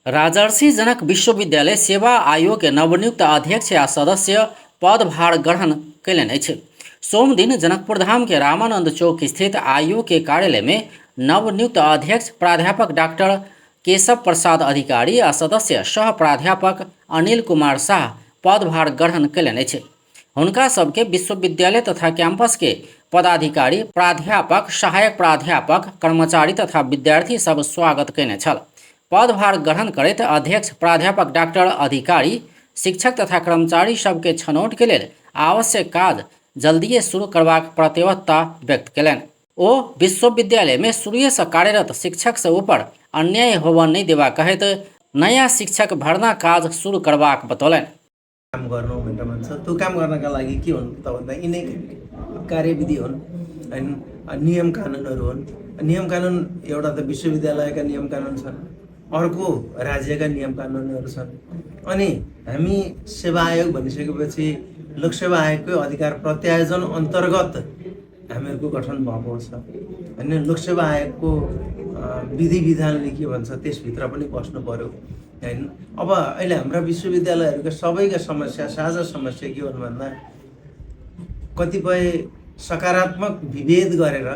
राजर्षि जनक विश्वविद्यालय सेवा आयोग के नवनियुक्त अध्यक्ष आ सदस्य पदभार ग्रहण कयलनि अछि। सोम दिन जनकपुर धाम के रामानंद चौक स्थित आयोग के कार्यालय में नवनियुक्त अध्यक्ष प्राध्यापक डॉक्टर केशव प्रसाद अधिकारी आ सदस्य सह प्राध्यापक अनिल कुमार शाह पदभार ग्रहण कयलनि अछि। हुनका सबके विश्वविद्यालय तथा कैंपस के पदाधिकारी, प्राध्यापक, सहायक प्राध्यापक, कर्मचारी तथा विद्यार्थी सब स्वागत कयने छल। पदभार ग्रहण करैत अध्यक्ष प्राध्यापक डॉक्टर अधिकारी शिक्षक तथा कर्मचारी सबके छनौट के लेल आवश्यक काज जल्दिए शुरू करबाक प्रतिबद्धता व्यक्त कयलनि। ओ विश्वविद्यालय में शुरुए से कार्यरत शिक्षक से ऊपर अन्याय होबऽ नहीं देबा कहैत नया शिक्षक भर्ना काज शुरू करबाक बतौलनि। काम गर्नु भनेर भन्छ, त्यो काम गर्नका लागि के हुन् त भन्दा यिनै कार्यविधि हुन् हैन, नियम कानुनहरू हुन्। नियम कानुन एउटा त विश्वविद्यालयका नियम कानुन छन्, अर्को राज्यका नियम कानुनहरू छन्। अनि हामी सेवा आयोग भनिसकेपछि लोकसेवा आयोगको अधिकार प्रत्यायोजन अन्तर्गत हामीहरूको गठन भएको छ हैन। लोकसेवा आयोगको विधि विधानले के भन्छ त्यसभित्र पनि बस्नु पर्यो हैन। अब अहिले हाम्रा विश्वविद्यालयहरूका सबैका समस्या, साझा समस्या के हुन् भन्दा कतिपय सकारात्मक विभेद गरेर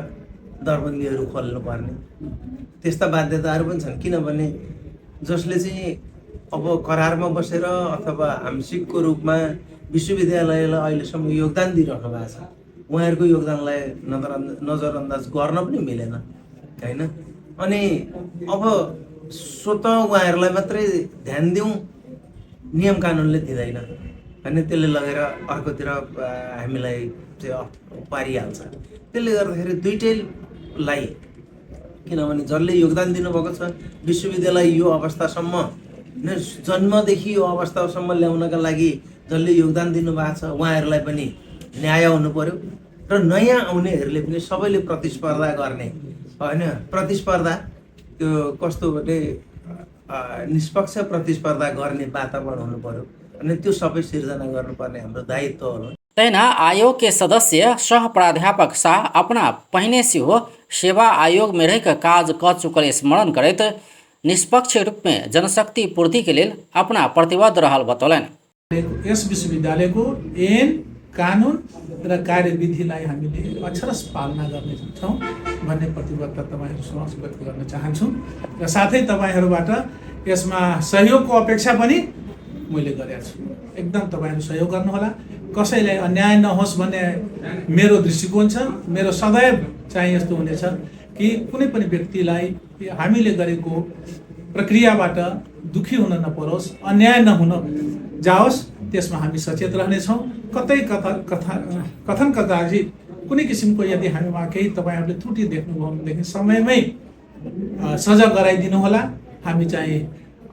दरबन्दीहरू खोल्नुपर्ने त्यस्ता बाध्यताहरू पनि छन्। किनभने जसले चाहिँ अब करारमा बसेर अथवा आंशिकको रूपमा विश्वविद्यालयलाई अहिलेसम्म योगदान दिइरहनु भएको छ, उहाँहरूको योगदानलाई नजरअन्दाज गर्न पनि मिलेन हैन। अनि अब स्वतः उहाँहरूलाई मात्रै ध्यान दिउँ, नियम कानुनले दिँदैन हैन, त्यसले लगेर अर्कोतिर हामीलाई चाहिँ पारिहाल्छ। त्यसले गर्दाखेरि दुइटैलाई, किनभने जसले योगदान दिनुभएको छ विश्वविद्यालय यो अवस्थासम्म, जन्मदेखि यो अवस्थासम्म ल्याउनका लागि जसले योगदान दिनुभएको छ उहाँहरूलाई पनि न्याय हुनु पर्यो र नयाँ आउनेहरूले पनि सबैले प्रतिस्पर्धा गर्ने हैन। प्रतिस्पर्धा त्यो कस्तो भने निष्पक्ष प्रतिस्पर्धा गर्ने वातावरण हुनु पर्यो अनि त्यो सबै सिर्जना गर्नुपर्ने हाम्रो दायित्व हो। तैना आयोग के सदस्य सह प्राध्यापक शाह अपना पहिने से हो सेवा आयोग में रहकर काज क चुकल स्मरण करैत निष्पक्ष रूप में जनशक्ति पूर्ति के लिए अपना प्रतिबद्ध रहल बतौलनि। यस विश्वविद्यालयको ऐन कानुन र कार्यविधिलाई हामीले अक्षरश पालना गर्नेछौँ भन्ने प्रतिबद्धता तपाईहरु समक्ष व्यक्त गर्न चाहन्छु र साथै तपाईहरुबाट यसमा सहयोगको अपेक्षा पनि मैले गरेको छु। एकदम तपाईहरु सहयोग गर्नुहोला, कसैलाई अन्याय नहोस् भन्ने मेरो दृष्टिकोण छ। मेरो सदैव चाहिँ यस्तो हुनेछ कि कुनै पनि व्यक्तिलाई हामीले गरेको प्रक्रियाबाट दुखी हुन नपरोस्, अन्याय नहुन जाओस्, त्यसमा हामी सचेत रहनेछौँ। कतै कथन कदाची कुनै किसिमको यदि हामीमा केही तपाईहरुले त्रुटि देख्नुभयो भनेदेखि समयमै सजाग गराइदिनु होला। हामी चाहिँ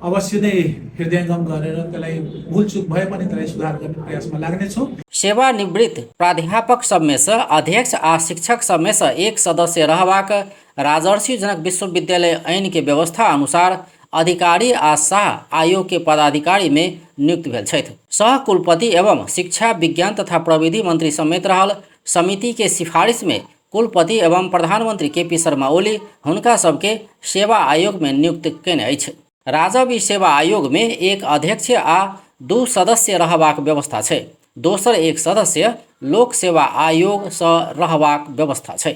अवश्य नै हृदयंगम गरेर त्यसलाई भूलचूक भए पनि त्यसलाई सुधार गर्ने प्रयासमा लाग्नेछौँ। सेवानिवृत्त प्राध्यापक सब में से अध्यक्ष आ शिक्षक सब में से एक सदस्य रहबाक राजर्षि जनक विश्वविद्यालय ऐन के व्यवस्था अनुसार अधिकारी आ शाह आयोग के पदाधिकारी में नियुक्त भेल छथि। सह कुलपति एवं शिक्षा विज्ञान तथा प्रविधि मंत्री समेत रहल समिति के सिफारिश में कुलपति एवं प्रधानमंत्री केपी शर्मा ओली हुनका सबके सेवा आयोग में नियुक्त कयने अछि। राजवी सेवा आयोग में एक अध्यक्ष आ 2 सदस्य रहबाक व्यवस्था छै। दोसर एक सदस्य लोक सेवा आयोग सँ रहबाक व्यवस्था छै।